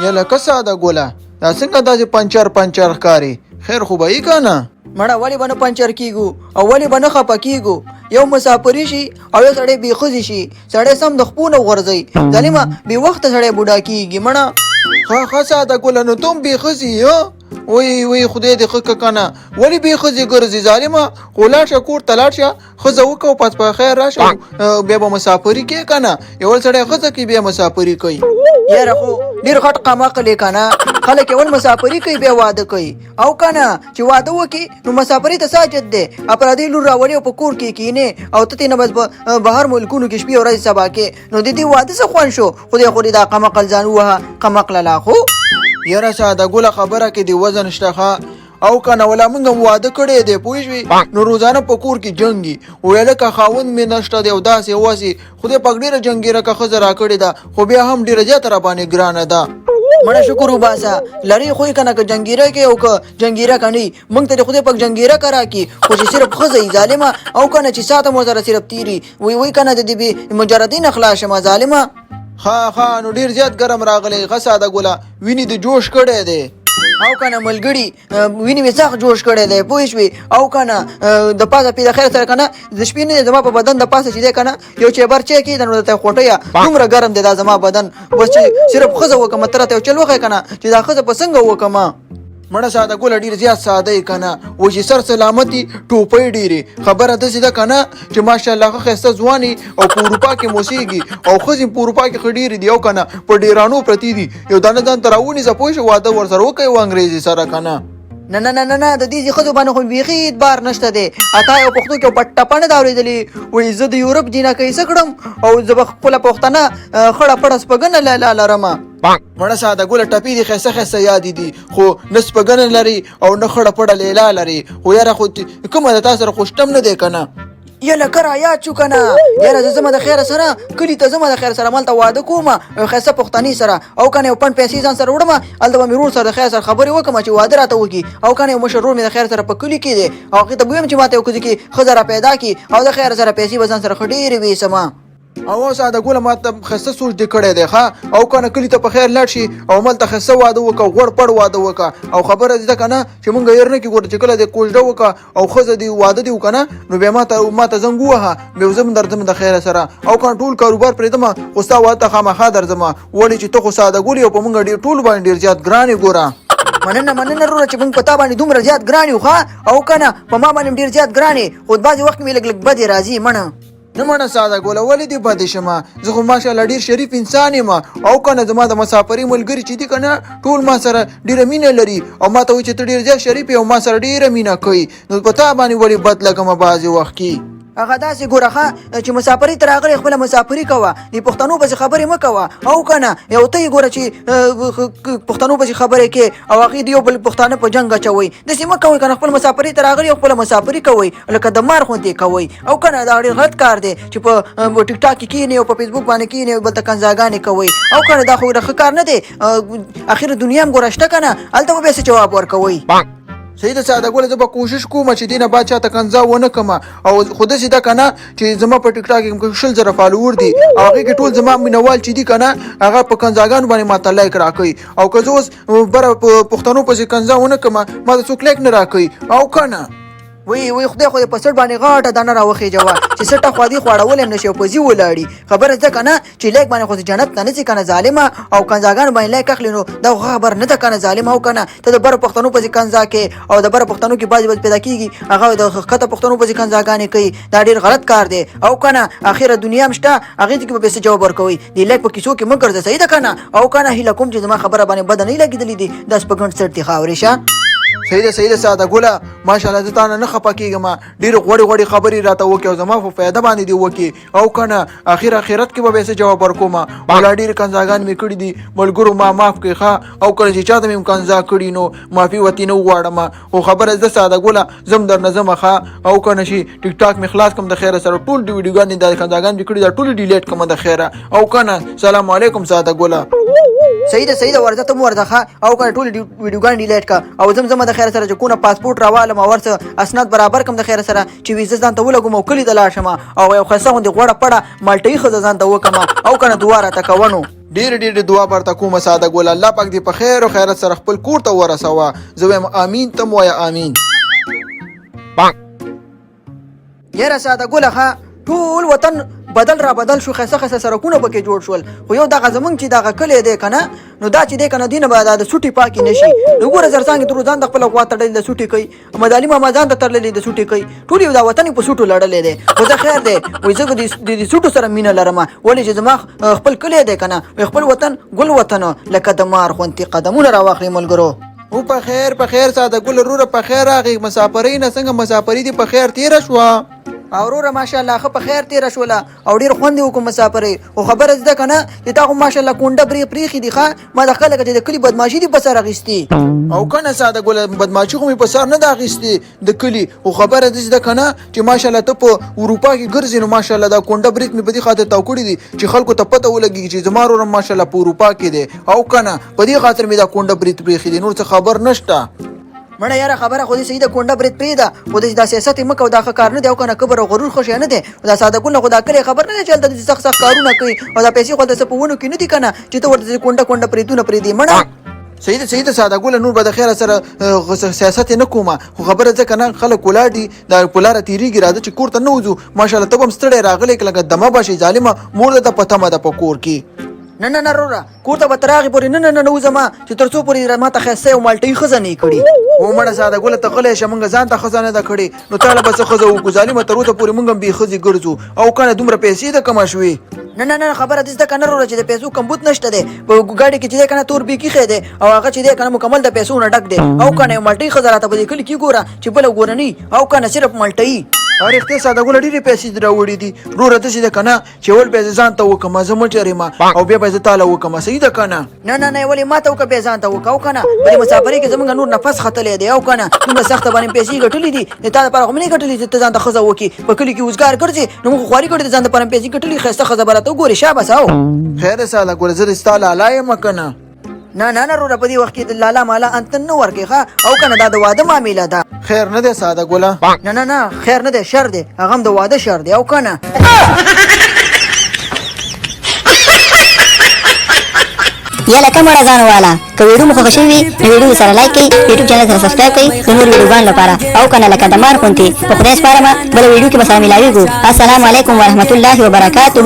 یله که ساده ګله، دا څنګه داسې پنچر پنچر ښکاري؟ خیر خو به یې که نه؟ مړه ولې به نه پنچر کیږو او ولې به نه خپه کیږو؟ یو مسافري شي او یو سړی بې ښځې شي، سړی سم د خپو نه غورځوي. ظالمه بې وخته سړی بوډا کیږي مړه. ښه ښه ساده ګله، نو ته هم بې ښځې یې؟ وی وی خدای دې ښه که کنه، ولې بې ښځې ګرځې ظالمه؟ خو لاړ شه کور ته لاړ شه، ښځه وکړه او پس په خیر راشه، بیا به مسافري کې که نه. یو سړی ښځه کوي بیا مسافري کوي. یاره خو ډېر غټ قمعقل یې که نه، خلک اول مسافري کوي بیا واده کوي، او که نه چې واده وکړي نو مسافري ته څه حاجت دی؟ اپرادې لور راولي او په کور کې کینې او ته ترې نه بس بهر ملکونو کې شپې ورځې سبا کې، نو د دې واده څه خوند شو؟ خدای خو دې دا قمعقل ځان ووهه، قمعقله لا خو. یاره ساده ګله، خبره کې دې وزن شته ښه، او که نه ولا موږ هم واده کړی دی، پوه شوې؟ نو روزانه په کور کې جنګي ویل که خاوند مې نشته دی او داسې واسې. خدای پاک ډېره جنګیره که ښځه راکړې ده، خو بیا هم ډېره زیاته راباندې ګرانه ده. مړه شکر وباسه لري خو یې که نه، که جنګیره کې او که جنګیره که نه، موږ ته دې خدای پاک جنګیره که راکړي، خو چې صرف ښځه یي ظالمه، او که نه چې ساته مو سره صرف تېري وی وی که نه د دې بې مجردۍ نه خلاص شمه ظالمه. ښه ښه، نو ډېر زیات ګرم راغلی ښه ساده ګله، وینې دې جوش کړی دی. او که نه ملګري، وینې مې سخت جوش کړی دی، پوه شوې؟ او که نه د پاسه پې د خیر سره که نه د شپې نه زما په بدن د پاسه چې دی که نه یو چیبر چای کېده، نو درته خوټیه دومره ګرم دی دا زما بدن. بس چې صرف ښځه وکړم، ته راته یو چل وښیه که نه چې دا ښځه په څنګه وکړم. مړه ساده ګله، ډېر زیات ساده یې که نه، و چې سر سلامتي ټوپۍ ډېرې. خبره داسې ده که نه چې ماشاءالله ښه ښایسته ځوان یې او په اروپا کې موسېږي، او ښځې په اروپا کې ښه ډېرې دي، او که نه په ډېرانو پرتې دي. یو دانه ځان ته راونیسه، پوه شې؟ واده ورسره وکړه یو انګرېزې سره که نه. نه نه نه نه نه، د دې ښځو باندې خو بیخي اعتبار نشته دی. اتا یو پښتو کې په ټپه نه ده اورېدلې، وایي زه د یورپ جینکۍ څه کړم او زه به خپله پښتنه خړه پړه سپږنه لیلا لرمه. مړه ساده ګله، ټپې دې ښایسته ښایسته یادې دي، خو نه سپږنه لري او نه خړه پړه لیلا لري. خو یاره خو کومه د تا سره خو شتم نه دی که نه. یله که را یاد شو که نه، یاره زه ځمه د خیره سره کلي ته ځمه، د خیر سره مالته واده کوم یو ښایسته پښتنې سره، او که نه یو پنډ پیسې ځان سره وړم، هلته به مې ورور سره د خیر سره خبرې وکړم چې واده راته وکړي، او که نه یو مشر ورور مې د خیر سره په کلي کې دی او هغې ته به ووایم چې ماته یو کلي کې ښځه را پیدا کړي، او د خیر سره پیسې به ځان سره ښه ډېرې ویسم. او ساده ګله، ما ته ښایسته سوچ دې کړی دی ښه، او که نه کلي ته په خیر لاړ شي او ملته ښایسته واده وکړه، غوړ پړ واده وکړه. او خبره دې ده که نه چې مونږ هېر نه کړي، ګوره چې کله دې کوژده وکړه او ښځه دې واده دې وکړه نو بیا ماته زنګ ووهه، بیا زه هم درځم د خیره سره، او که نه ټول کاروبار پرېږدم خو ستا واده ته خامخا درځم، ولې چې ته خو ساده ګل یې او په مونږ ډېر ټولو باندې ډېر زیات ګران یې ګوره. مننه مننه وروره چې مونږ په تا باندې دومره زیات ګران یو ښه، او که نه په ما باندې هم ډېر زیات ګران یې، خو بعضې وخت مې لږ لږ بدې راځي مڼه. نه مړه ساده ګله، ولې دې بدې شمه؟ زه خو ماشاءالله ډېر شریف انسان یم، او که نه زما د مسافري ملګري چې دي که نه ټول ما سره ډېره مینه لري او ما ته وایي چې ته ډېر زیات شریف یې او ما سره ډېره مینه کوي، نو په تا باندې ولې بد لګمه بعضې وخت کې؟ هغه داسې ګوره ښه چې مسافري ته راغلی خپله مسافري کوه، د پښتنو پسې خبرې مه کوه، او که نه یو ته یې ګوره چې پښتنو پسې خبرې کې او هغې د یو بل پښتانه په جنګ اچوئ، داسې مه کوئ که نه، خپل مسافري ته راغلی او خپله مسافري کوئ لکه د مار غوندې کوئ، او که نه دا ډېر غلط کار دی چې په ټیک ټاک کې کښېنئ او په فیسبوک باندې کښېنئ او بل ته کنځاګانې کوئ، او که نه دا خو ډېر ښه کار نه دی. اخر دنیا هم ګوره شته که نه، هلته به بیا څه جواب ورکوئ؟ صحیح ده ساده ګله، زه به کوشش کوم چې دې نه بعد چاته کنځا ونه کړم، او خو داسې ده که نه چې زما په ټیک ټاک کې 20,000 فالوور دي او هغې کې ټول زما مینهوال چې دي که نه هغه په کنځاګانو باندې ماته لایک راکوي، او که زه اوس بره پښتنو پسې کنځا ونه کړم ما ته څوک لایک نه راکوي، او که نه. وی وی خدای خو دې په څټ باندې غاټه دانه راوخېجوه چې څټه خو دې خواړولی هم نه شي او په ځي ولاړي. خبره ځه که نه چې لیک باندې خو جنت ته نه ځي که نه ظالمه، او کنځاګانو باندې لیک اخلي نو دا خو خبره نه ده که نه ظالمه، او که نه ته د بره پښتنو پسې کنځا کې او د بره پښتنو کې بعضې بعضې پیدا کېږي هغه د ښکته پښتنو پسې کنځاګانې کوي، دا ډېر غلط کار دی، او که نه اخره دنیا هم شته هغې کې به بیا څه جواب ورکوي؟ د لیک په کیسو کې مه ګرځه، صحیح ده که نه؟ او که نه هیله کوم چې زما خبره باندې بده نه لګېدلې دي، دا سپږن څټ دې خاورې شه. صحیح ده صحیح ده ساده ګله، ماشاءالله زه تا نه نه خفه کېږم، ډېرې غوړې غوړې خبرې راته وکړې او زما په فایده باندې دې وکړې، او که نه اخر اخرت کې به بیا څه جواب ورکوم؟ ولا ډېرې کنځاګانې مې کړې دي، ملګرو ما معاف کړئ ښه، او کله چې چاته مې هم کنځا کړي نو معافي ورتې نه وغواړم، خو خبره زه ساده ګله زه هم درنه ځمه ښه، او که نه چې ټیک ټاک مې خلاص کړم د خیره سره ټول د ویډیوګانې دا کنځاګانې مې کړي دا ټولې ډیلیټ کړم د خیره، او که نه سلام علیکم ساده ګله. صحیح ده صحیح ده، ورځه ته هم ورځه ښه، او که نه ټولې ویډیوګانې ډیلیټ کړه، او زه هم ځمه د خیره سره چې کونه پاسپورټ راوالم او ورڅه اسناد برابر کړم د خیره سره چې ویزه ځان ته ولګوم او کلي ته لاړ شم او یو ښایسته غوندې غوړه پړه مالټۍ ښځه ځان ته وکړم، او که نه دعا راته کوه نو. ډېرې ډېرې دعا برته کومه ساده ګله، الله پاک دې په خیر او خیرت سره خپل کور ته ورسوه. زه وایم امین، ته هم وایه امین. یاره ساده ګله، ښه ټول وطن بدل را بدل شو، ښایسته ښایسته سړکونه پکې جوړ شول، خو یو دغه زمونږ چې دغه کلی دی که نه، نو دا چې دی که نه، دې نه به دا د سوټي پاکې نه شي. نو ګوره زرڅانګې ترور ځان د خپله غوا تړلې د سوټي کوي، مدالي ماما ځان ته تړلې د سوټي کوي، ټول یو دا وطن یې په سوټو لړلی دی. خو زه خیر دی، وایي زه د دې سوټو سره مینه لرم، ولې چې زما خپل کلی دی که نه، وایي خپل وطن ګل وطن لکه د مار غوندې قدمونه راواخلي ملګرو. او په خیر په خیر ساده ګل وروره، په خیر راغی مسافرۍ نه. څنګه مسافري دې په خیر تېره شوه؟ او وروره ماشاءالله ښه په خیر تېره شوله او ډېر خوند یې وکړو مسافرۍ. خو خبره زده که نه چې تا خو ماشاءالله کونډه برې پرېښي دي، ښه ما د خلک چې د کلي بدماشي دي په سر اخیستي. او که نه ساده ګله، بدماشي خو مې په سر نه ده اخیستې د کلي، خو خبره داسې ده که نه چې ماشاءالله ته په اروپا کې ګرځې، نو ماشاءالله دا کونډه برېت مې په دې خاطر تاو کړي دي چې خلکو ته پته ولګېږي چې زما ورور هم ماشاءالله په اروپا کې دی. او که نه په دې خاطر مې دا کونډه برېت پرېښي دي، نور څه خبر نشته. مړه یاره خبره خو دې صحیح ده، کونډه برېت پرېږده، خو داسې دا سیاست یې مه کوه، دا ښه کار نه دی. او که نه کبر او غرور ښه شی نه دی. دا ساده ګل خو دا کلی خبر نه دی چې هلته داسې سخت سخت کارونه کوي، او دا پیسې خو هلته څه په ونو کې نه دي که نه چې ته ورته داسې کونډه کونډه پرېتونه پرېږدې مړه. صحیح ده صحیح ده ساده ګله، نور به د خیره سره سیاست یې نه کومه، خو خبره ځکه نه خلک ولاړ دي، دا په لاره تېرېږي، راځه چې کور ته نه وځو. ماشاءالله ته به هم ستړی راغلی لکه دمه به شې ظالمه، مور درته په تمه ده په کور کې. نه نه نه وروره، کور ته به تر هغې پورې نه نه ننوځم چې تر څو پورې ما ته ښایسته یو مالټۍ ښځه نه یې کړي. و مړه ساده ګله، ته غلی شه، موږ ځان ته ښځه نه ده کړې نو تا له به څه ښځه وکړو ظالمه؟ تر اوسه پورې موږ هم بې ښځې ګرځو، او که نه دومره پیسې د کمه شوې؟ نه نه نه، خبره دې زده که نه وروره چې د پیسو کمبود نشته دی، په ګاډي کې چې دی که نه تور بیک ایښی دی او هغه چې دی که نه مکمل د پیسو نه ډک دی. او که نه یو مالټۍ ښځه راته په دې کلي کې ګوره چې بله ګوره نه او که نه صرف مالټۍ. رښتیا ساده ګله، ډېرې پیسې دې راوړې دي وروره. داسې ده که نه چې اول به زه ځان ته وکړم، زه مټر یم، او بیا به زه تا له وکړم، صحیح ده که نه؟ نه نه نه، ولې ما ته وکړه بیا ځان ته وکړه. او که نه په دې مسافرۍ کې زمونږ نور نفس ختلی دی. او که نه دومره سخته باندې پیسې ګټلې دي، د تا دپاره خو مې نه ګټلې چې ته ځان ته ښځه وکړې، په کلي کې وزګار ګرځې، نو موږ خو خواري کړې د ځان دپاره پیسې ګټلې، ښایسته ښځه به راته وګورې شابس. او خیر دی ساده ګوره، زه دې ستا لالا یم که نه؟ نه نه نه وروره، په دې وخت کې د لالا مالا انت نه ورکې ښه. او که نه دا د واده معامله ده. خیر نه دی ساده ګله. نه نه نه، خیر نه دی شر دی، هغه هم د واده شر دی. او که نه یاله کوم وړه ځان والا، که ویډیو مو خوښه شوې وي نو ویډیو سره لایک کړئ، یوټیوب چینل سره سبسکرایب کړئ د نورو ویډیوګانو لپاره. او کنه لکه د مار غوندې په خدای سپارمه، بله ویډیو کې به سره میلاویږو. السلام علیکم ورحمت الله وبرکاته.